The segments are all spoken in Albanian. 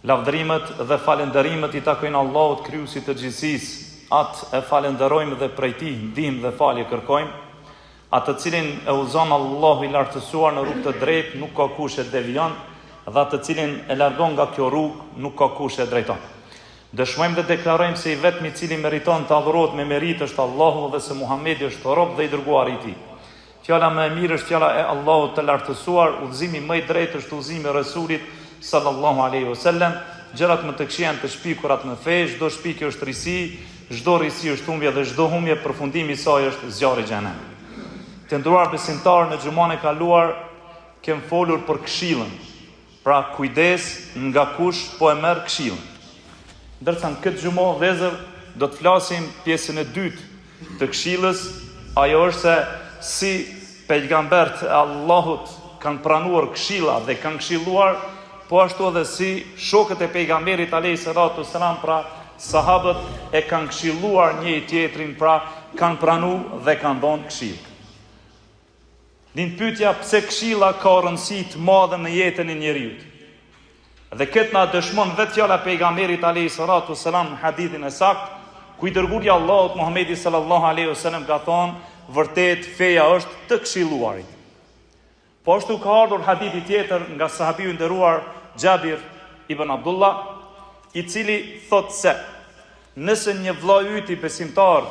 Lavdërimet dhe falënderimet i takojnë Allahut Krijuesit të gjithësisë, Atë e falënderojmë dhe prej Tij ndihmë dhe falje kërkojmë. Atë të cilin e udhëzon Allahu i Lartësuar në rrugë të drejtë, nuk ka kush e devijon, dhe atë të cilin e largon nga kjo rrugë, nuk ka kush e drejton. Dëshmojmë dhe deklarojmë se i vetmi i cili meriton të adhurohet me meritë është Allahu dhe se Muhamedi është rob dhe i dërguari i Tij. Fjala më e mirë është fjala e Allahut të Lartësuar, udhëzimi më i drejtë është udhëzimi i Resulit sallallahu alejhi o sellem, gjërat më të këqija janë të shpikurat në fe, çdo shpikje është risi, çdo risi është humbje dhe çdo humbje përfundimi i saj është zjarri i xhehenemit. Të nderuar besimtarë, në xhumanë e kaluar kem folur për këshillën. Pra kujdes nga kush po e merr këshillën. Ndërsa në këtë xhuma vëllezër do të flasim pjesën e dytë të këshillës, ajo është se si pejgamberët e Allahut kanë pranuar këshilla dhe kanë këshilluar, po ashtu edhe si shokët e pejgamberit alayhi salatu selam pra sahabët e kanë këshilluar njëri tjetrin, pra kanë pranu dhe kanë dhënë këshillë. Lind pyetja pse këshilla ka rëndësi të madhe në jetën e njeriut. Dhe këtë na dëshmon vetë fjala e pejgamberit alayhi salatu selam në hadithin e saktë, ku i dërguari i Allahut Muhamedi sallallahu alaihi wasallam ka thonë, vërtet feja është të këshilluarit. Po ashtu ka ardhur hadithi tjetër nga sahabiu i nderuar Xhabir ibn Abdullah, i cili thotë se nëse një vëlla yti besimtar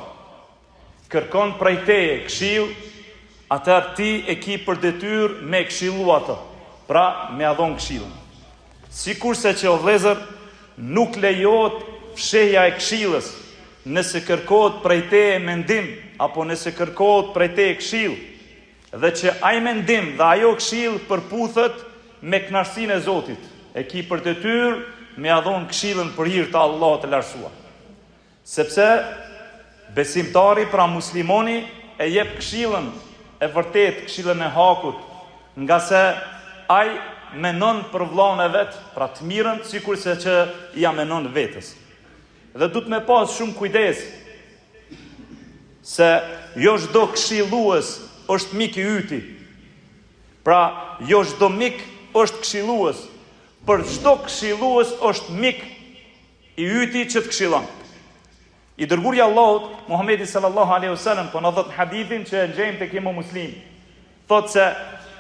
Kërkon prej teje këshillë, atëherë ti e ki për detyrë me e këshillu atë, pra me ia dhon këshillën. Sikurse që o vëllezër, nuk lejohet fshehja e këshillës, nëse kërkohet prej teje mendim apo nëse kërkohet prej teje këshillë, dhe që ai mendim dhe ajo këshillë përputhet me kënaqësinë e Zotit, e ki për detyrë me ia dhon këshillën për hir të Allahut të Lartësuar. Sepse besimtari pra muslimoni e jep këshillën e vërtetë, këshillën e hakut, ngase ai menon për vllaun e vet, pra të mirën, sikurse që ia menon vetes. Dhe duhet me pas shumë kujdes se jo çdo këshillues është mik i yti. Pra, jo çdo mik është këshillues, por çdo këshillues është mik I yti që të këshillon. I dërguari i Allahut, Muhamedi sallallahu alaihi wasallam, po na thotë në hadithin që e gjejmë tek Imam Muslimi, thotë se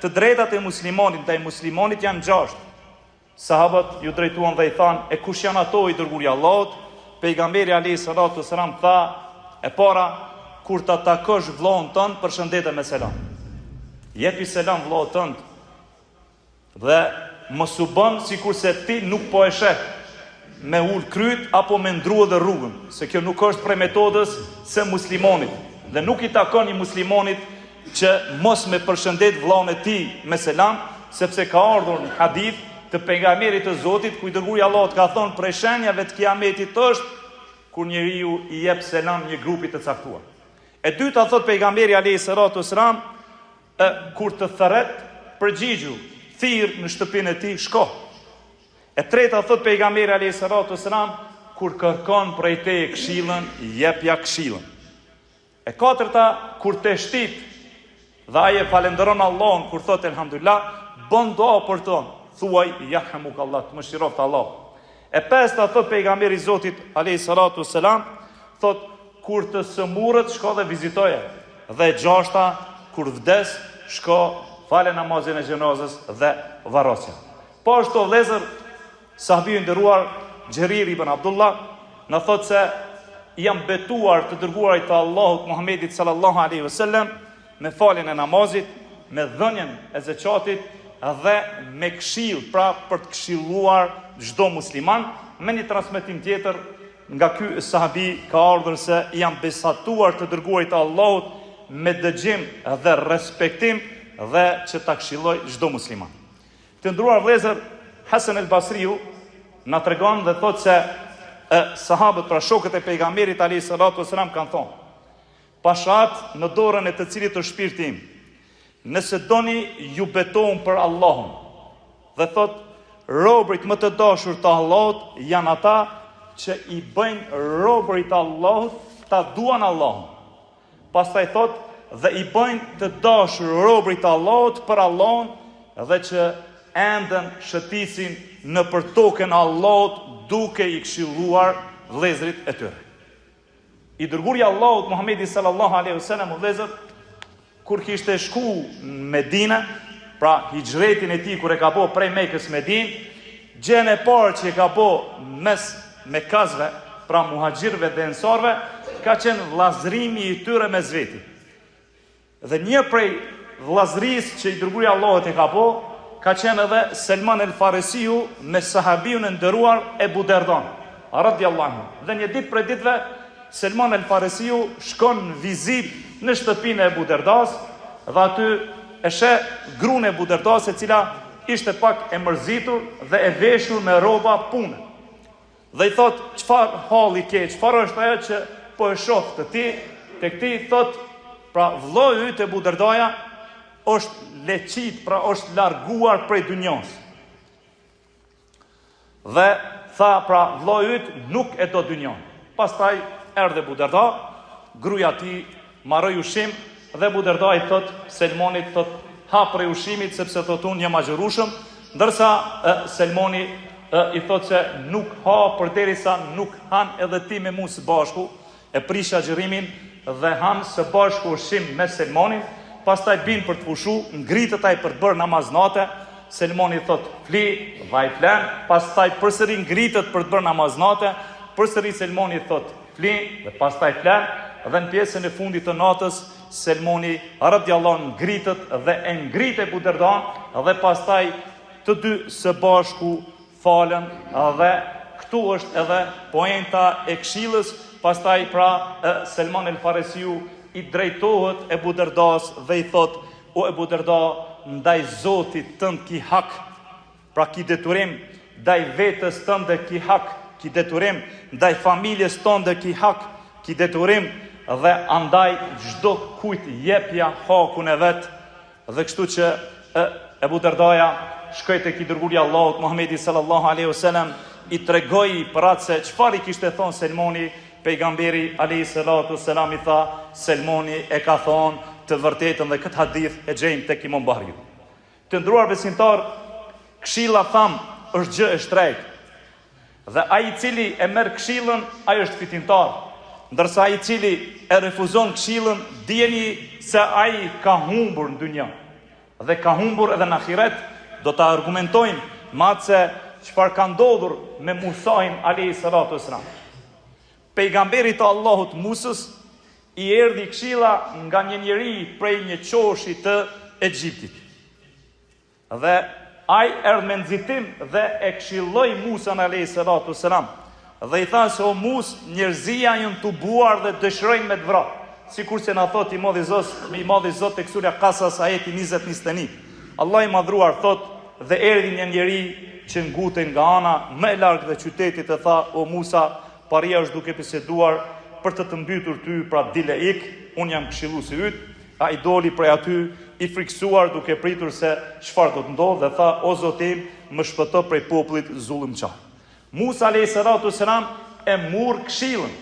të drejtat e muslimanit ndaj muslimanit janë gjashtë. Sahabët iu drejtuan dhe i thanë, e kush janë ato i dërguari i Allahut? Pejgamberi alaihi salatu wasallam tha, e para, kur ta takosh vëllaun tënd, përshëndete me selam. Jepi selam vëllaut tënd, Dhe mos u bën sikurse ti nuk po e sheh, me ul kryt apo me ndru edhe rrugën, se kjo nuk është prej metodës së muslimonit dhe nuk i takon një muslimonit që mos me përshëndet vëllaun e tij me selam, sepse ka ardhur në hadith të pejgamberit të Zotit ku i dërguari i Allahut ka thonë prej shenjave të kiametit është kur njeriu i jep selam një grupi të caktuar. E dyta thot pejgamberi alayhi salatu wasalam, E, kur të thërret, përgjigju, thirr në shtëpinë e tij, shko. E treta thot pejgamberi alayhi salatu wasalam, kur kërkon prej teje këshillën, jepja këshillën. E katërta, kur teshtit dhe ai e falënderon Allahun kur thot elhamdulillah, bën dua për të, thuaj yarhamuk Allah, të mëshiroftë Allahu. E pesta thot pejgamberi i Zotit alayhi salatu wasalam, thot kur të sëmuret shko dhe vizitoje. Dhe e gjashta kur vdes shko fale namazin e xhenazës dhe varrosja. Po ashtu vëllezër, sahabiu i nderuar Xherir ibn Abdullah na thot se i jam betuar të dërguarit të Allahut Muhammedit sallallahu alaihi wasallam me faljen e namazit, me dhënien e zeqatit dhe me këshillë, pra për të këshilluar çdo musliman, me një transmetim tjetër nga ky sahabi ka ardhur se i jam besatuar të dërguarit të Allahut me dëgjim dhe respektim dhe që ta këshilloj çdo musliman. Të nderuar vëllezër, Hasan el Basriu na tregon dhe thotë se e, sahabët pra shokët e pejgamberit alayhi salatu wasalam kanë thonë Pasha atë në dorën e të cilit është shpirti im. Nëse doni, ju betohem për Allahun. Dhe thotë, robërit më të dashur të Allahut janë ata që i bëjnë robërit e Allahut ta duan Allahun. Pastaj thotë, dhe i bëjnë të dashur robërit e Allahut për Allahun dhe që Enden shëtisin nëpër tokën e Allahut duke i këshilluar vëllezërit e tyre. I dërguari i Allahut Muhamedi sallallahu alaihi wasallam o vëllezër kur kishte shku në Medinë, pra hixhretin e tij kur e ka bo prej Mekës Medinë, gjënë e parë që e ka bo mes mekasve, pra muhaxhirëve dhe ensarëve, ka qenë vllazërimi i tyre mes veti. Dhe një prej vëllazërisë që i dërguari i Allahut e ka bo, ka qenë edhe Selman el Farisiu me sahabiun e nderuar Ebu Derdan, radiallahu anhu. Dhe një ditë prej ditëve Selman el Farisiu shkon në vizitë në shtëpinë e Ebu Derdas dhe aty e sheh gruan e Ebu Derdas e cila ishte pak e mërzitur dhe e veshur me rroba pune. Dhe i thotë, çfarë halli ke, çfarë është ajo që po e shoh te ti, tek ti thotë, pra vëllai yt Ebu Derdaja është leçit, pra është larguar prej dynjos. Dhe tha, pra vëllai yt nuk e do dynjon. Pastaj erdhi Ebu Derda, gruaja e tij Maroi ushqim dhe Ebu Derda i thotë Selmonit thotë ha prej ushqimit sepse thotë unë jam agjërueshëm, ndërsa e, Selmoni e, i thotë se nuk ha përderisa nuk han edhe ti me mua së bashku, e prish agjërimin dhe han së bashku ushqim me Selmonin, pastaj bin për të pushu, ngritët ai për të bërë namaz nate, Selmoni thotë fli dhe ai flen, pastaj përsëri ngritët për të bërë namaz nate, përsëri Selmoni thotë Fli dhe pastaj flen dhe në pjesën e fundit të natës Selmoni radiallahu anhu ngritët dhe e ngrit Ebu Derdan dhe pastaj të dy së bashku falen dhe këtu është edhe poenta e këshillës pastaj pra Selman el Farisiu i drejtohet Ebu Derdas dhe i thotë o Ebu Derda ndaj Zotit tënd ki hak Pra ki detyrim ndaj vetes tënde ki hak, ki detyrim ndaj familjes tënde ki hak, ki detyrim dhe andaj çdo kujt jepja hakun e vet dhe kështu që e, Ebu Derdaja shkoi tek i dërguari i Allahut Muhamedi sallallahu alaihi wasallam i tregoi për atë se çfarë i kishte thonë Selmoni pejgamberi alaihi salatu selam i tha Selmoni e ka thonë të vërtetën dhe këtë hadith e gjejmë tek Imam Buhariu Të nderuar besimtarë, këshilla thamë është gjë e shtrejtë. Dhe ai i cili e merr këshillën, ai është fitimtar. Ndërsa ai i cili e refuzon këshillën, dijeni se ai ka humbur në dynja dhe ka humbur edhe në ahiret. Do ta argumentojmë me atë se çfarë ka ndodhur me Musain alayhi salatu wasalam. Pejgamberit të Allahut Musës i erdhi këshilla nga një njeri prej një qoshi të Egjiptit. Dhe ai erdhi me nxitim dhe e këshilloi Musën alayhi salatu selam dhe i tha se o Musë, njerëzia janë tubuar dhe dëshirojnë me të vra. Sikurse na thotë i madhi Zot, i madhi Zot tek surja Kasas ajeti 20-21. Allahu i madhruar thotë dhe erdhi një njeri që ngutej nga ana më e largët e qytetit e tha o Musa, Paria është duke biseduar për të të mbytur ty, pra dil e ik, unë jam këshilluesi yt. Ai doli prej aty i frikësuar duke pritur se çfarë do të ndodhë dhe tha, o Zoti im, më shpëto prej popullit zullumqar. Musa alejhi salatu selam e mur këshillën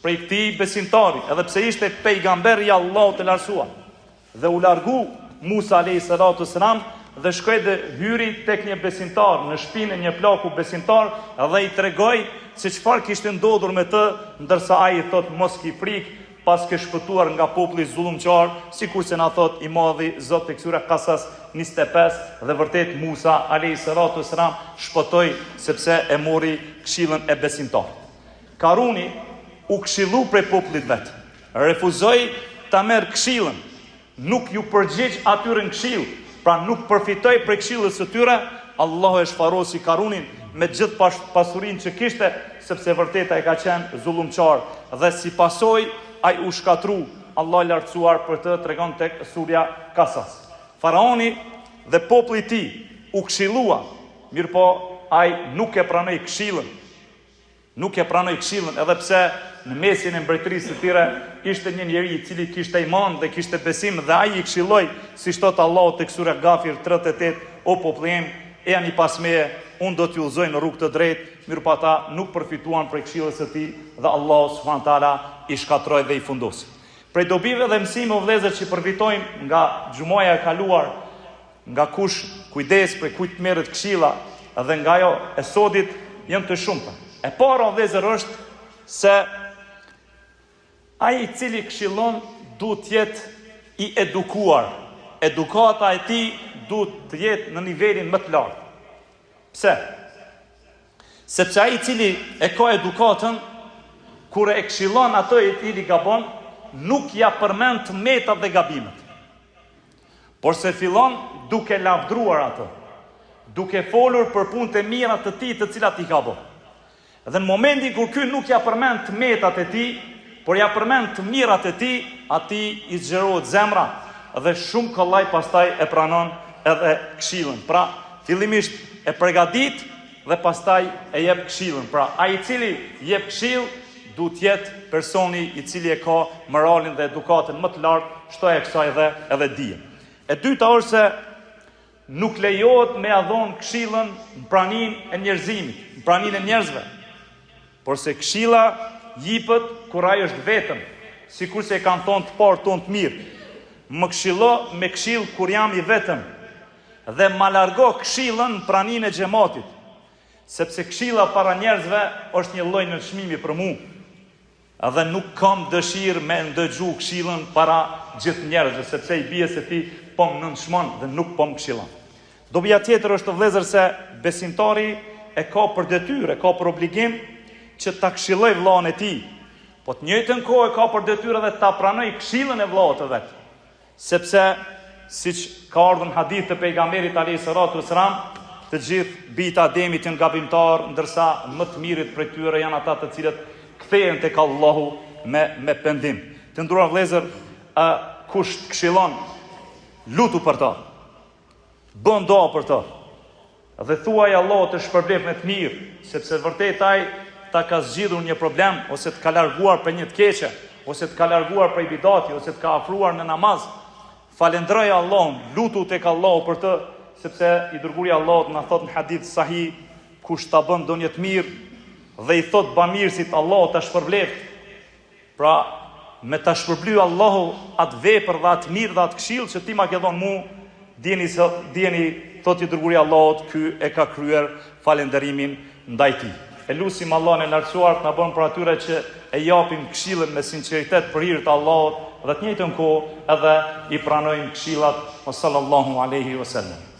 prej këtij besimtari, edhe pse ishte pejgamber i Allahut të lartësuar. Dhe u largu Musa alejhi salatu selam dhe shkoi dhe hyri tek një besimtar në shpinë e një plaku besimtar dhe i tregoi se çfarë kishte ndodhur me të, ndërsa ai i thotë mos ki frikë, paske shpëtuar nga populli zullumqar, sikurse na thotë i madhi Zot tek surja Kasas 25 dhe vërtet Musa alejhi salatu selam shpëtoi sepse e mori këshillën e besimtarit. Karuni u këshillu prej popullit vet. Refuzoi ta merr këshillën, nuk iu përgjigj atyre në këshillë, pra nuk përfitoi prej këshillës së tyre, Allahu e shfarosi Karunin me gjithë pasurinë që kishte, sepse vërtet ai ka qenë zullumqar dhe si pasojë ai u shkatru, Allahu i lartësuar për të tregon tek surja Kasas. Faraoni dhe populli i tij u këshillua, mirëpo ai nuk e pranoi këshillën. Nuk e pranoi këshillën edhe pse në mesin e mbretërisë së tyre ishte një njeri i cili kishte iman dhe kishte besim dhe ai i këshilloi, siç thotë Allahu tek surja Gafir 38, o populli im, ejani pas meje, unë do t'ju udhëzoj në rrugë të drejtë, mirëpo ata nuk përfituan prej këshillës së tij dhe Allahu subhanahu teala i shkatërroi dhe i fundosi. Prej dobive dhe mësimeve o vëllezër që përfitojmë nga xhumaja e kaluar. nga kush kujdes prej kujt merret këshilla dhe nga ajo e sodit janë të shumta. E para vëllezër është se ai i cili këshillon duhet të jetë i edukuar. Edukata e tij duhet të jetë në nivelin më të lartë. Pse? Sepse ai i cili e ka edukatën, kur e këshillon atë i cili gabon, nuk ja përmend të metat dhe gabimet. Porse fillon duke lavdruar atë, duke folur për punët e mira të tij të cilat i ka bo. Dhe në momentin kur ky nuk ja përmend të metat e tij, por ja përmend të mirat e tij, atij i zgjerohet zemra dhe shumë kollaj pastaj e pranon edhe këshillën. Pra, fillimisht e pregadit dhe pastaj e jep këshillën. Pra, ai i cili jep këshillë duhet të jetë personi i cili e ka moralin dhe edukatën më të lartë, shtoje kësaj dhe edhe dijen. E dyta është se nuk lejohet me ja dhon këshillën në praninë e njerëzimit, në praninë e njerëzve. Porse këshilla jipet kur ai është vetëm, sikurse e kanë thonë të parët tonë të mirë. Më këshillo me këshillë kur jam i vetëm dhe ma largo këshillën në praninë e xhematit. Sepse këshilla para njerëzve është një lloj nënçmimi për mu dhe nuk kam dëshirë me ndëgju këshillën para gjithë njerëzve, sepse i bie se ti po më nënçmon dhe nuk po më këshillon. Dobia tjetër është vëllezër se besimtari e ka për detyrë, e ka për obligim që ta këshillojë vëllain e tij, po të njëjtën kohë e ka për detyrë edhe ta pranojë këshillën e vëllaut të vet. Sepse, siç ka ardhur në hadith të Pejgamberit alejhi salatu ves selam, të gjithë bijtë e Ademit janë gabimtarë, ndërsa më të mirët prej tyre janë ata të cilët kthehen tek Allahu me me pendim. Të nderuar vëllezër, ë kush të këshillon, lutu për të. Bën dua për të. Dhe thuaj Allahu të shpërbleftë me të mirë, sepse vërtet ai ta ka zgjidhur një problem ose të ka larguar prej një të keqe, ose të ka larguar prej bidati, ose të ka afruar në namaz. Falënderoje Allahun, lutu tek Allahu për të, sepse i dërguari i Allahut na thotë në hadith sahih, kush ta bën ndonjë të mirë dhe i thotë bamirësit Allahu ta shpërbleftë, Pra, me ta shpërbly Allahu atë vepër dhe atë mirë dhe atë këshillë që ti ma ke dhonë mu, dijeni se dijeni thotë i dërguari i Allahut, ky e ka kryer falënderimin ndaj tij. E lusim Allahun e lartësuar të na bën prej atyre që e japim këshillën me sinqeritet për hir të Allahut dhe të njëjtën kohë edhe i pranojmë këshillat. Wa sallallahu alaihi wasallam.